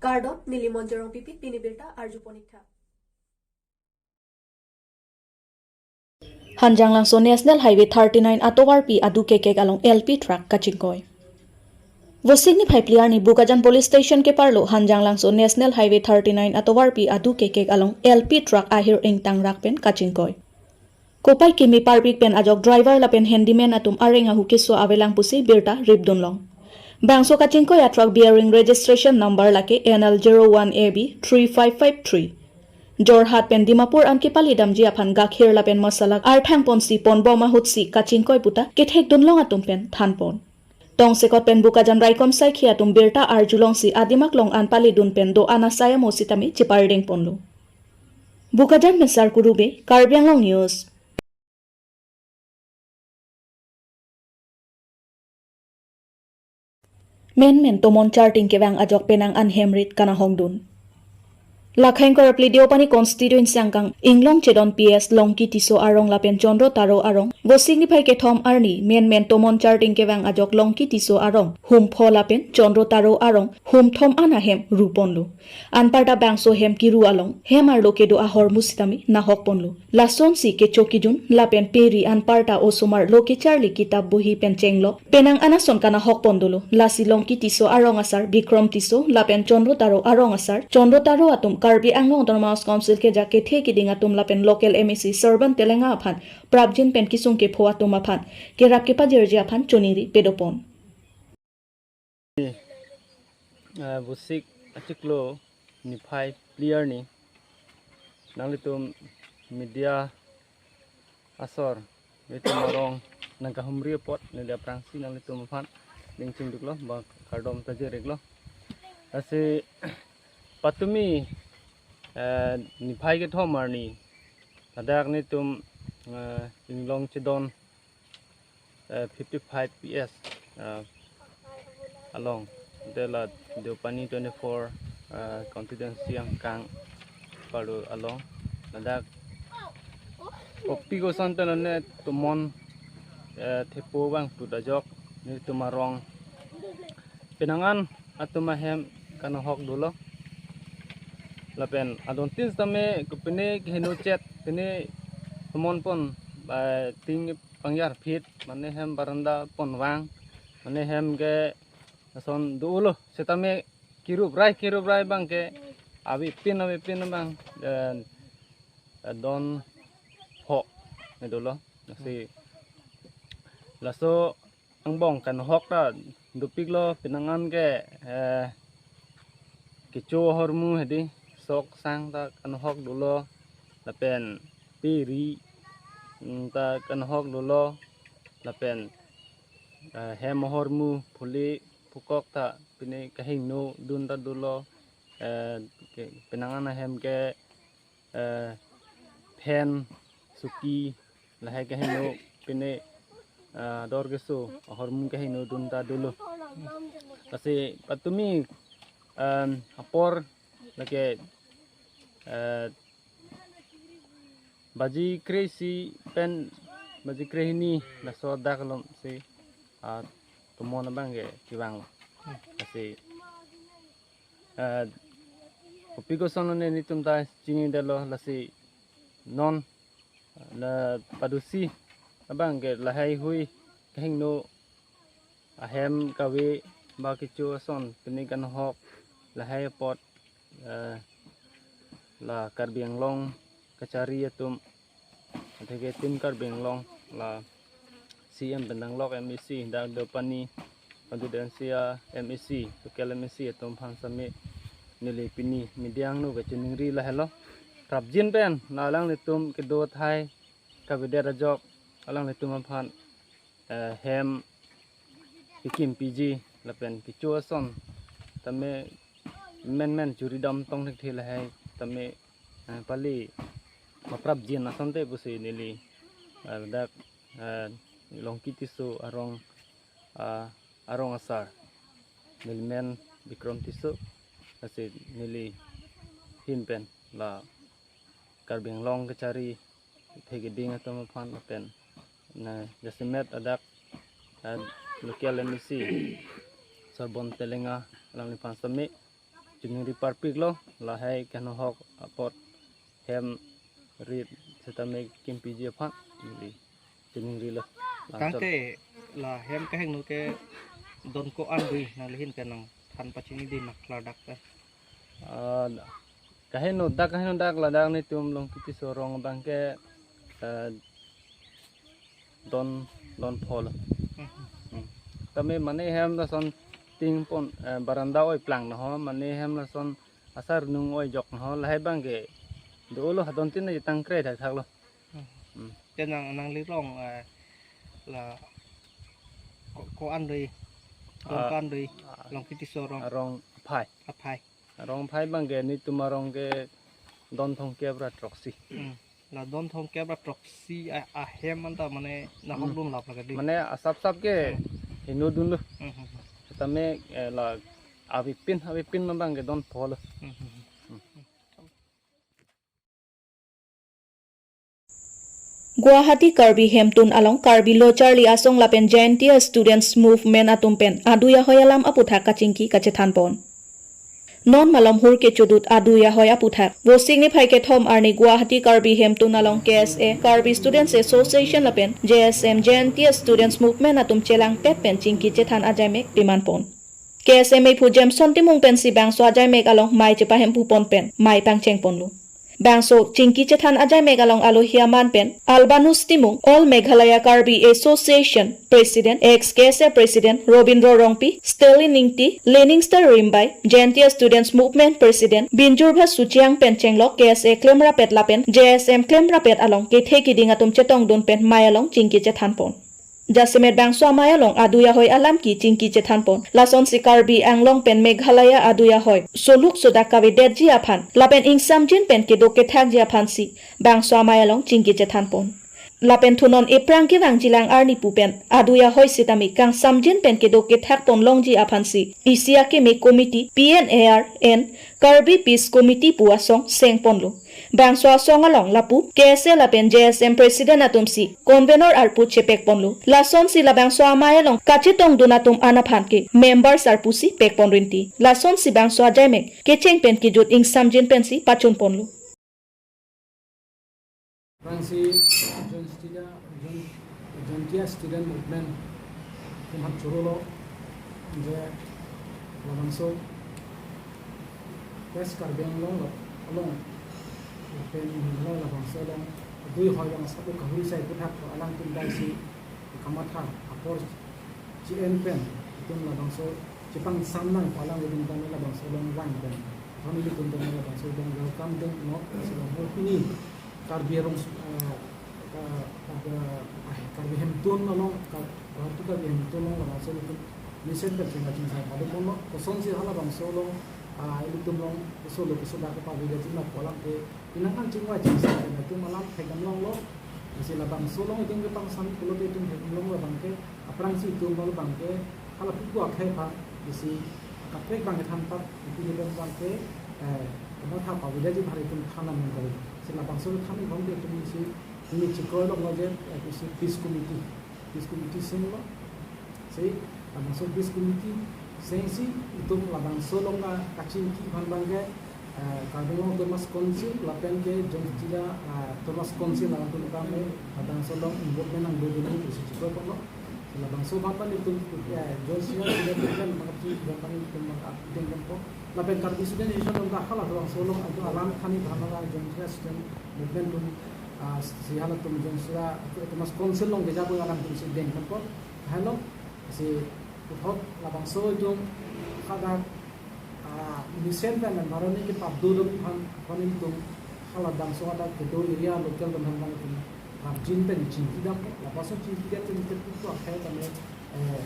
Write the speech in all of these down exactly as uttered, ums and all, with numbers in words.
Kardom, neli Monjorong Pipi, pini birta arju ponik tha. Hanjanglangso National Highway thirty-nine atovarpi adu kekek along L P truck kachingkoi. Vosik niphai phli arni Bokajan Police Station keparlo Hanjanglangso National Highway thirty-nine atovarpi adu kekek along L P truck ahir ingtang rak pen kachingkoi. Kopai kimi parpik pen ajok driver lapen handyman atum areng ahu keso avelang pusi birta ripdunlong. Bangso kachingkoi a truck bearing registration number lake N L zero one A B three five five three. Jorhat pen Dimapur an kepali damji aphan gakhir lapen masala arthang ponsi ponbom ahutsi kachingkoi puta kethekdunlong atum pen thanpon. Tongsekot pen Bokajan raikom saikhi atum birta arjulongsi adimak long an palidun pen do-an asai amo sitame chepardeng ponlo. Bokajan pen Sarku Rube, Karbi Anglong News. Menmen tomon charting kevang ajok penang an hem rit kanahokdun. Lakhang Korapli Deopani constituency angkang Inglong Chedon P S, Longki Tisso arong lapen Chondro Taro arong Vosik niphai kethom arni menmen tomon charting kevang ajok Longki Tisso arong hum pho lapen Chondro Taro arong hum thom an ahem ruponlo. Anparta bangso hem kiru along hem arlo kedo ahormu sitame nahokponlo. Lasonsi kecho kijun lapen peri anparta osomar lo kecharli kitab bohi pen chenglok penang an ason kanahokpon dolo. Lasi Longki Tisso arong asar Bikrom Tisso lapen Chondro Taro arong asar Chondro Taro atum Karbi Anglong Autonomous Council keja kethe kiding atum lapen local M A C Sarban Telenga aphan prapjin pen kisung kepho atum aphan kerap kepajirji aphan choningri pedopon. Eh, Vosik achiklo niphai phli arni nanglitum media asor, nelitum arong nangkahumri apot neli aphrangsi nanglitum aphan ning chingduklo, ba kardom tajir-iklo. Lasi patumi, eh, niphai kethom arni ladak nelitum, eh, Inglong Chedon, eh, fifty-five P S, eh, along, de la Deopani twenty-four, eh, constituency angkang palu along ladak kopi koson tenone tomon, eh, thepo vang put ajok nelitum arong penang an atum ahem kanahok dolo. Lapen adon tin sitame kopine keheno chet pine tomon pon, eh, ting pangyar phit, mane hem baranda pon vang, mane hem ke ason dolo. Sitame kirup rai, kirup rai abang ke avepin, avepin abang, eh, don pho ne dolo. Lasi laso angbong kanahok ta dopiklo penang an ke, eh, kecho ahormu hedi sok sang ta kanahok dolo, lapen peri, mm, ta kanahok dolo, lapen, eh, hem ahormu phuli phukok ta pine kahingno dun ta dolo, eh, ke, penang an ahem ke, eh, phen, suki, lahai kahingno pine, eh, dor keso ahormu kahingno dun ta dolo. Lasi patumi, em, apor lake, eh, baji kre-isi pen baji krehini laso adak alom si, ah, tomon abang ke kevanglo. Lasi, eh, kopi koson ne nelitum ta chinidetlo, lasi non la padusi abang ke lahai hui kahingno ahem kave ba kecho ason pine kanahok lahai apot, eh, la Karbi Anglong kachari atum, atheke Team Karbi Anglong, la C M pen danglok M A C, dak Deopani constituency a M A C, local M A C atum aphan sitame neli pini media angno kachiningri lahelo. Prapjin pen la alanglitum kedo athai kavedet ajok alanglitum aphan, eh, hem kekim piji lapen kecho ason tame menmen churi dam tong thekthe lahai tame, eh, pali maprapjin asonte pusi neli, eh, dak, eh, Longki Tisso arong, ah, arong asar, neli men Bikrom Tisso, lasi neli ahin pen la Karbi Anglong kachari kethe keding atum aphan lapen na jasemet adak, eh, local M A C Sarban Telenga alangliphan sitame Chiningri parpiklo, lahai keheno ahok apot hem rit setame kimpiji aphan neli chiningrilo. Langsung. Tangte la hem kehingno ke don ko-an dui, nangli ahin ke nangthan pachini dei ma klardak ta. Ah, kehingno dak, kehingno dak ladak nelitum Longkiti Sorong abang ke, eh, don, don pholo. Hmm. Hmm. Tame mane hem lason tingpon, eh, baranda oi plang na ho, mane hem lason asar nung oi jok na ho, lahai abang ke dolo, hadon tin na tangkre thakthaklo. Hmm. Hmm. Te nang, nangli arong, eh, la ko, ko-an dei, don Ah, ko-an dei, ah, Longkiti Sorong. Arong aphai. Aphai. Arong aphai abang ke nelitum arong ke don thomkep ra throksi. Hmm. La don thomkep ra throksi a, ahem anta mane nahok Hmm. dun lap lake dei. Mane asap sap ke Hmm. hingno dunlo. Hmm, hmm, hmm. Tame, eh, la avepin, avepin abang ke don pholo. Hmm, hmm, hmm. Guwahati Karbi Hemtun along Karbi Lo Charli Asong lapen Jaintia Students Movement atum pen adui ahoi alam aputhak kachingki kachethanpon. Non malom hur kechodut adui ahoi aputhak Vosik niphai kethom arni Guwahati Karbi Hemtun along K S A, Karbi Students Association lapen J S M, Jaintia Students Movement atum chelangpet pen chingki chethan ajaimek pimanpon. K S A mephu Jameson Timung pensi bangso ajaimek along mei chepahemphupon pen mei pangchengponlo. Bangso chingki chethan ajaimek along alohi aman pen Albanus Timung, All Meghalaya Karbi Association President, ex K S A President Robindro Rongpi, Sterling Ingti, Leningstar Rimbai, Jaintia Students Movement President Binjurbha Suchiang pen chenglok K S A klemrapet lapen J S M klemrapet along kethe kiding atum chetongdun pen mei along chingki chethanpon. Jasemet bangso amei along adui ahoi alam kechingki chethanpon. Lasonsi Karbi Anglong pen Meghalaya adui ahoi soluk sodak kavedetji aphan lapen ingsamjin pen kedo kethakji aphansi bangso amei along chingki chethanpon. Lapen thunon ephrang kevangjilang arni pu pen adui ahoi sitame kangsamjin pen kedo kethakpon longji aphansi isi akeme committee P N A R and Karbi Peace Committee pu asong sengponlo. Bangso asong along lapu K S A lapen J S M President atumsi convenor arpu chepekponlo. Lasonsi labangso amei along kachetongdun atum an aphan ke members arpusi pekpon rinti. Lasonsi bangso ajaimek kecheng pen kejut ingsamjin pensi pachunponlo. Aphrangsi Jaintia, Jain-, Jaintia Student Movement atum aphan chorolo je labangso West Karbi Anglong along lapen Meghalaya labangso along adui ahoi abang asap kahuri sai aputhak alangtum daisi kamatha apor chi-en pen itum labangso chepangsam nang pu alanglitum tame labangso along vang pen. Athon ilitum tame labangso along welcome dun non, lasi labangso pini Karbi arong, eh, eh, eh, Karbi Hemtun along, Kar-, Guwahati Karbi Hemtun along labangso ilitum mesen pen chingvai chingsai padun non, kosonsi halabangso along, ah, ilitum along keso lo keso dak kepavirji ma pu alam ke, inang an chingvai chingsai pen itum alam thekdam longlo. Lasi labangso along itum kepangsam pulote itum thekdam longlo abang ke, aphrangsi itum along abang ke hala pupu akhei aphan isi kaprek abang kethan pat, itum itum abang ke, eh, kamatha pavirji aphan itum than nang kali. Lasi labangso than nang ke itum isi, ini chikoi longlo je, eh, isi Peace Committee, Peace Committee senglo. Lasi labangso Peace Committee sengsi itum labangso along kachingki aphan abang ke, eh, Karbi Anglong Autonomous Council lapen ke Jaintia, eh, Autonomous Council alangtum tame labangso along involvement nangdodun pusi chikoi ponlo. Labangso aphan abang itum, eh, Jaintia Student Movement abang kachingki aphan abang itum abang update ponpo. Lapen Karbi Student Association atum ta halabangso along itum alam than-i aphan abang Jaintia Student Movement atum, ah, si halatum Jaintia Autonomous Council along keja pu alangtumsi dengponpo. Helo, si puthot labangso itum hadak, ah, mesen pen environment kepado dun aphan, aphan itum halabangso hadak kedo area local atum aphan abang itum prapjin pen chingkidampo, labangso chingkidam pen itum puthot akhei tame, eh,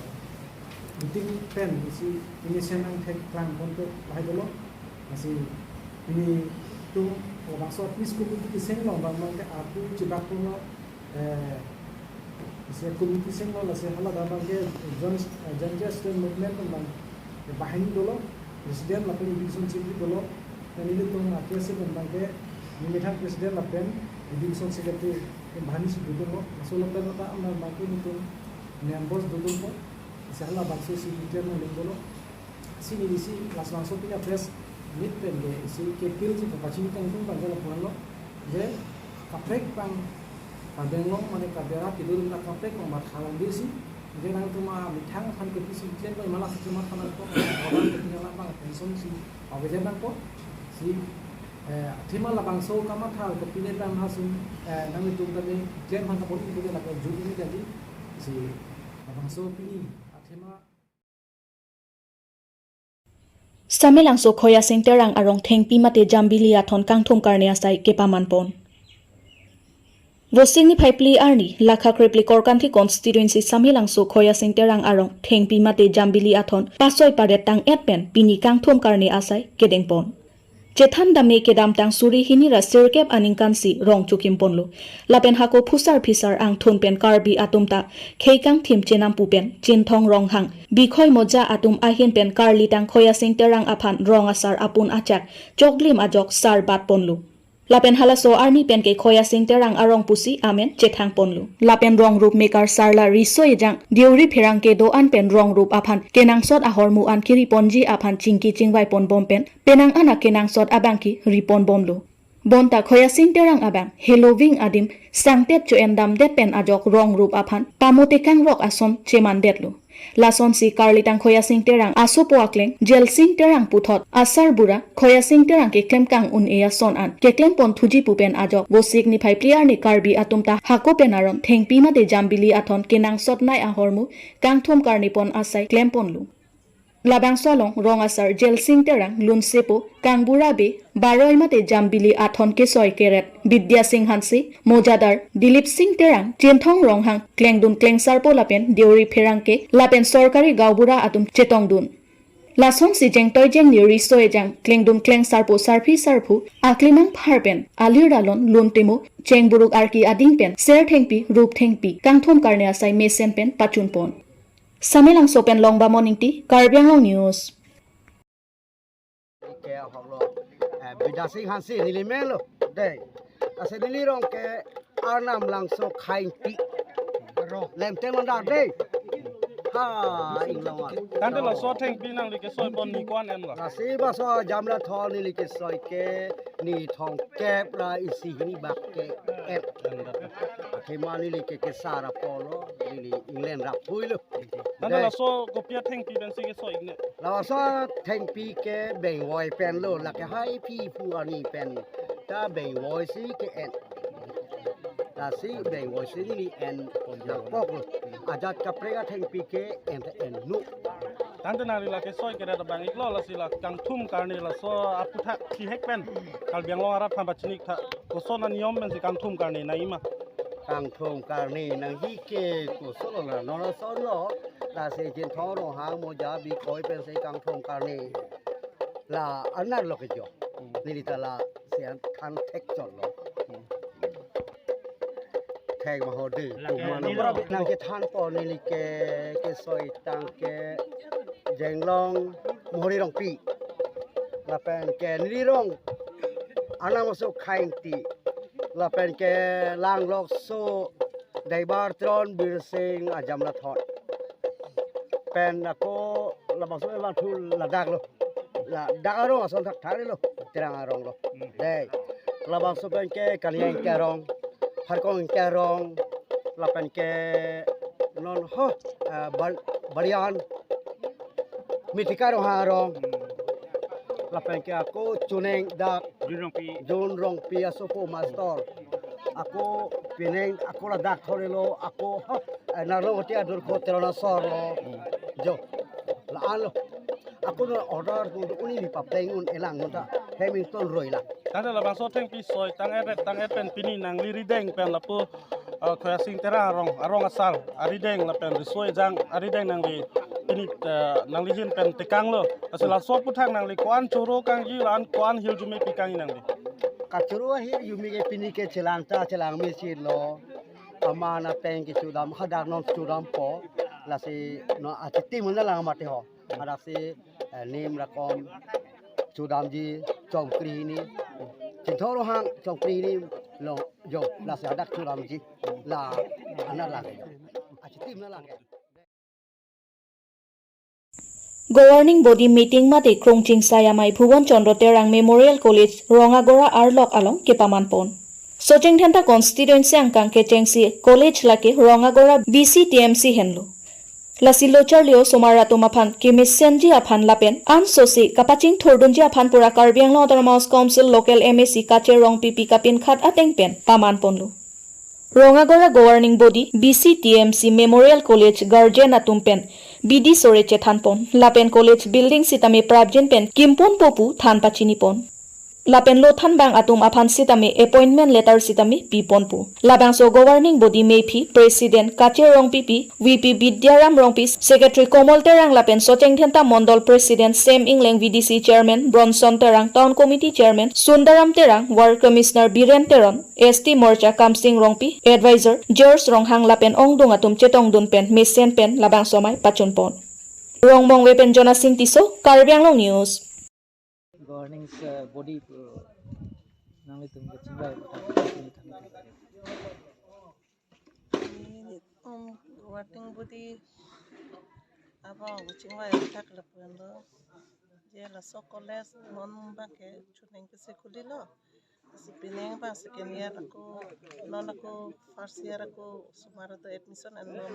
meeting pen isi mesen angthek klangpon pu lahai dolo. Lasi pini itum labangso Peace Committee keseng along abang abang ke arpu chibak ponlo, eh, isi committee senglo, lasi hala abang ke Jain-, eh, Jaintia Student Movement abang ke banghini dolo, President lapen Education Secretary dolo, lapen ilitum a K S A abang ke nemethang President lapen Education Secretary banghini si dodunlo, laso lapen ta abang abang ke itum members dodunpo, lasi halabangso secretary nangdun dolo. Lasi neli isi labangso pini press Mit pen ke isi ke appeal si kapachini tangtung pen ke lapuan lo. Je kaprek abang, Karbi Anglong mane Karbi arat kedo atum ta kaprek abang matha longdetsi. Je nangtum amethang aphan kopisi klem ko, imala si kamatha nangkok, orang ketinggalan abang attention si pavelen nangkok. Si, eh, athema labangso kamatha kopine abang hasim, eh, nangtum kami klem aphan kapon ibu ke lake ju ini jadi. Si labangso pini athema Samelangso Khoyasing Terang arong thengpi mate jambili athon kangthum karne asai kepaman pon. Vosik niphai phli arni, Lakha krepli Korkanthi constituency Samelangso Khoyasing Terang arong thengpi mate jambili athon pasoi paret tang-et pen pini kangthum karne asai kedeng pon. Chethan dame kedamtang suri hini ra sirkep aningkan si rong chokim ponlo. Lapen hako phusar phisar angthun pen Karbi atum ta khei kangthim chenam pu pen Chinthong Ronghang, Bikhoi Moja atum ahin pen Karlitang Khoyasing Terang aphan rong asar apun achak choklim ajok sar bat ponlo. Lapen halaso arni pen ke Khoyasing Terang arong pusi amen chethang ponlo. Lapen rong rup mekar sarla Riso Ejang, Deuri Pherangke do-an pen rong rup aphan kenangsot ahormu an kiri ponji aphan chingki chingvai pon bom pen penang an akenangsot abang kiri pon bomlo. Bonta Khoyasing Terang abang heloving adim sangtet cho-en damdet pen ajok rong rup aphan pamote kangrok ason chemandetlo. Lasonsi Karlitang Khoyasing Terang asopo akleng Jelsing Terang puthot asarbura Khoyasing Terang keklem kang un-e ason an keklem pon thuji pu pen ajok Vosik niphai phli arni Karbi atum ta hako pen aron thengpi mate jambili athon kenangsot nei ahormu kangthum karne pon asai klem ponlo. Labangso along rong asar Jelsing Terang, Lunsepo, Kangbura Bey, Baroi mate jambili athon kesoi keret Bidya Sing Hanse, Mojadar, Dilip Sing Terang, Chinthong Ronghang, Klengdun Klengsarpo lapen Deuri Pherangke, lapen sorkari gaonbura atum chetongdun. Lasonsi jengtoi jengni Riso Ejang, Klengdun Klengsarpo sarpi sarpo, aklimang phar pen, alir alon, lun temo, chengburuk arki ading pen, ser thengpi, rup thengpi, kangthum karne asai mesen pen pachun pon. Samelangso pen Longbamon Ingti, Karbi Anglong News. Ke ahok lo, eh, Bidya Sing Hanse neli men lo, dei. Ase neli rong ke Arnam Langso Khaingti. Lemten mandar dei. Ha, inglong an. Tangte laso thengpi nangli kesoi pon ni ko-an en lo? Lasi baso Jamlathon neli kesoi ke ni thomkep ra isi hini bak ke-en. Athema neli ke kesar apotlo, neli England raphuilo. Nana dei. Laso kopi athengpi pensi kesoi ikne? Laso thengpi ke bengvoi pen lo, lake hai phi phu ani pen ta bengvoi si ke-en. Lasi bengvoi si neli en nangkok lo. Ajat kaprek athengpi ke en en nu. Tangte nangli la kesoi keret abang iklo, lasi la kangthum karne laso aphuthak chihek pen Karbi Anglong arat aphan pachini tha, koson aniyom pensi kangthum karne nangji ma? Kangthum karne nangji ke koson lo, la non ason lo, lasi Chinthong Ronghang, Moja, Bikhoi pensi kangthum karne. La anat lo ke jo. Neli ta lasi an than thek chot lo. Thek ma ho dei. Lake puma neli no. Nangkethan pon neli ke, kesoi tang ke Jenglong Mohori Rongpi. Lapen ke neli rong Arnam Langso Khaingti. Lapen ke Langlokso Daibar Tron Birsing a Jamlathon. Pen ako labangso pen vanthu ladak lo. Ladak arong ason thakthak lo. Terang arong lo. Dei. Labangso pen ke Kaliang Terong, Harkong Terong, lapen ke non ho, eh, Bar-, Barian, Mitika Ronghang arong, lapen ke ako chuneng dak Jun Rongpi. Jun Rongpi asopo mastor. Ako pineng, ako ladak thorelo, ako, ha, eh, Narlong Hoti adur ko Terona sorlo. Jo. La-an lo. Ako no order ko uni ni papleng un elang nonta. Hamilton Roy la. Tangte labangso thengpi soi tang-et tang-et pen pini nangli rideng pen lapu, eh, Khoyasing Terang arong, arong asal arideng lapen Riso Ejang arideng nangli pini, eh, nangli hin pen tekanglo. Lasi laso aphuthak nangli ko-an choro kangji la-an ko-an hirjume pi kangji nangli? Kachoro ahirjume ke pini ke chelang ta chelang mesi lo. Aman apeng ke chodam, hadak non chodampo. Lasi non achitim nanglang mate ho. Hadak si, eh, nim rakom chodamji Chongkri ni. Chinthong Ronghang Chongkri ni lo jo, lasi hadak chodamji. La anat lang. Achitim nanglang. Governing Body meeting mate Krungching Sayamai Bhuban Chandra Terang Memorial College Rongagora arlok along kepaman pon. Socheng Dhenta constituency angkang kechengsi college lake Rongagora B C T M C henlo. Lasi lo charli osomar atum aphan kemesenji aphan lapen ansosi kapachingthurdunji aphan pura Karbi Anglong Autonomous Council local M A C Kache Rongpipi kapinkhat ateng pen paman ponlo. Rongagora Governing Body B C T M C Memorial College Guardian atum pen bidi sore chethan pon. Lapen college building sitame prapjin pen kimpon popu than pachini pon. Lapen lo thanbang atum aphan sitame appointment letter sitame pi ponpo. Labangso Governing Body mephi President Kache Rongpipi, V P Bidyaram Rongpi, Secretary Komol Terang lapen Socheng Dhenta Mondol President Sem Ingleng, V D C Chairman Bronson Terang, Town Committee Chairman Sundaram Terang, Ward Commissioner Biren Teron, S T Morcha Kamsing Rongpi, Advisor George Ronghang lapen ongdung atum chetongdun pen mesen pen labangso amei pachun pon. Rongmongve pen Jonasing Tisso, Karbi Anglong News. Governing, uh, body, uh, nanglitum kachingvai aputhak kachingvai aputhak. Ini, um, governing body abang kachingvai aputhak lapen do. Je laso college non abang ke chuning kesi khulilo. Si pining abang second year ako, non ako first year ako osomar atum admission enlo.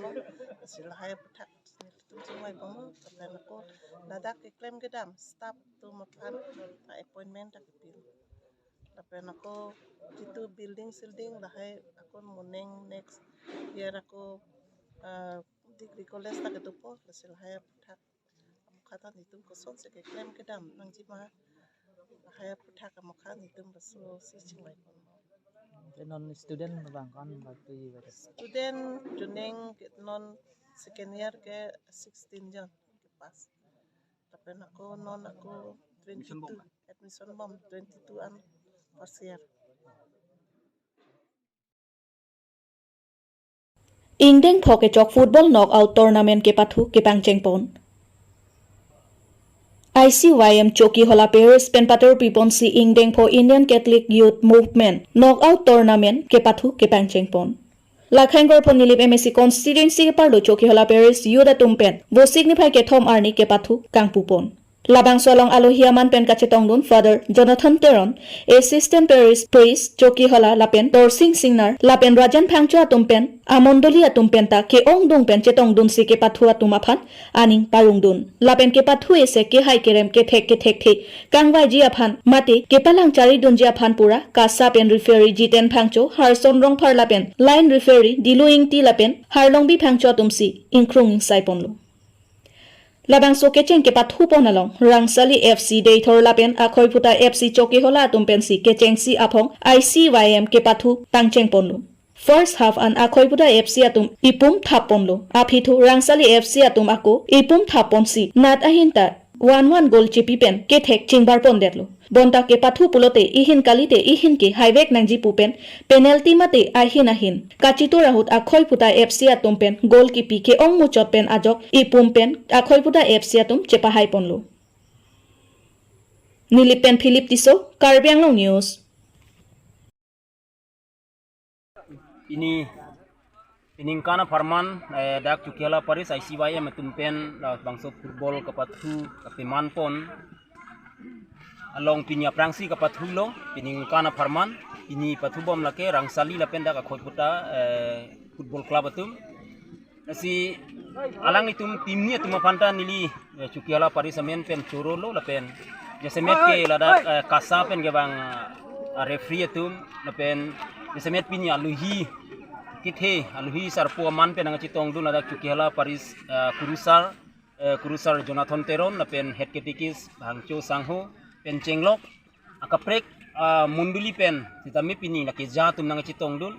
Si lahai aputhak nelitum chingvai ponlo, lapen ako ladak keklem kedam staff atum aphan appointment ta kepilo. Lapen ako jitu building silding lahai ako moning next year ako, ah, degree college ta kedopo, lasi lahai aputhak amokha ta nelitum kosonsi keklem kedam nangjima, lahai aputhak amokha nelitum lasosi chingvai pon. Te non student abang ko-an bak tu ibarat. Student chuning ke non second year ke sixteen jon kepass. Lapen ako non ako twenty-two, admission bom twenty-two an first year. Ingdeng pho kechok football knockout tournament kepathu kepangcheng pon. I C Y M Chokihola Parish pen patur piponsi ingdeng pho Indian Catholic Youth Movement knockout tournament kepathu kepangcheng pon. Lakhang Gorpho Nilip M A C constituency keparlo Chokihola Parish youth atum pen Vosik niphai kethom arni kepathu kangpu pon. Labangso along alohi aman pen kachetongdun Father Jonathan Teron, Assistant Parish Priest Chokihola lapen Torsing Singnar lapen Rajan Phangcho atum pen amondoli atum pen ta ke-ongdung pen chetongdunsi kepathu atum aphan aning parongdun. Lapen kepathu ese kehai kerem kethek kethekthe kangvaiji aphan mate kepalang charidunji aphan pura KASA pen referee Jiten Phangcho, Harson Rongphar lapen line referee Dilu Ingti lapen Harlongbi Phangcho atumsi ingkrung ingsai ponlo. Labangso kecheng kepathu pon along Rangsali F C Deithor lapen Akhoiphuta F C Chokihola atum pensi kechengsi aphong I C Y M kepathu pangcheng ponlo. First half an Akhoiphuta F C atum ipum thap ponlo. Aphi thu Rangsali F C atum ako ipum thap ponsi nat ahin ta one one goal chipi pen kethek chingbar pondetlo. Bonta kepathu pulote ihin kalite ihin ke haivek nangji pu pen penalty mate ahin ahin kachitur ahut Akhoiphuta F C atum pen goal kipi ke-ong muchot pen ajok ipum pen Akhoiphuta F C atum chepahai ponlo. Nilip pen Philip Tisso, Karbi Anglong News. Pini, pini ningkan apharman, eh, dak Chokihola Parish I C Y M atum pen labangso football kepathu kapeman pon along pini aphrangsi kepathulo, pini ningkan apharman, pini pathu bom lake Rangsali lapen dak Akhoiphuta, eh, Football Club atum. Lasi alanglitum team ni atum aphan ta neli, eh, Chokihola Parish amen pen chorolo lapen jasemet ke ladak, eh, KASA pen kevang, eh, referee atum lapen jasemet pini alohi kethe alohi sarpo aman pen nangchetongdun ladak Chokihola Parish, eh, kurusar, eh, kurusar Jonathan Teron lapen head catechist Phangcho Sangho pen chenglok akaprek, ah, mondoli pen sitame pini lake ja atum nangchetongdun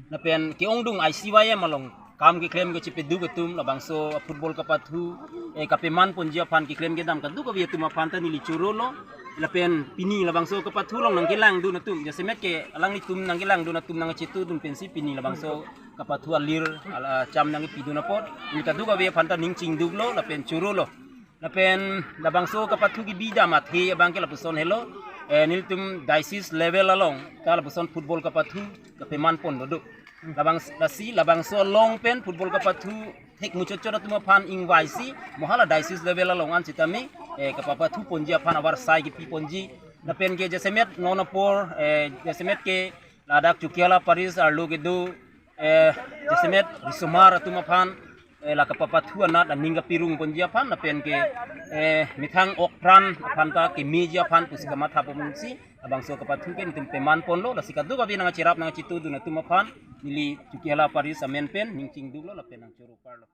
lapen ke-ongdung I C Y M along kam keklem kachepeduk atum labangso football kepathu, eh, kapeman ponji aphan keklem kedam kadokave atum aphan ta neli chorolo lapen pini labangso kepathu along nangkelangdun atum jasemet ke alanglitum nangkelangdun atum nangchetudun pensi pini labangso kepathu alir ala cham nangkepidun apot neli kadokave aphan ta ning chingduklo lapen chorolo. Lapen labangso kepathu kebi dam athe abang ke lapuson helo, eh, nelitum diocese level along ta lapuson football kepathu kapeman pon dodok. Labang lasi labangso along pen football kapathu thek muchotchot atum aphan ingvaisi mo hala diocese level along an sitame eh, kapapathu ponji aphan avarsai kipi ponji. Lapen ke jasemet non apor eh, jasemet ke ladak Chokihola parish arlo kedo eh, jasemet risomar atum aphan eh, la kapapathu anat aning kapirung ponji aphan lapen ke eh, methang okpran aphan ta kemeji aphan pusi kamatha ponsi labangso kapathu ke nelitum peman ponlo. Lasi kadokave nangcherap nangchitudun atum aphan neli Chokihola parish amen pen ning chingduklo lapen nangchoro parlo.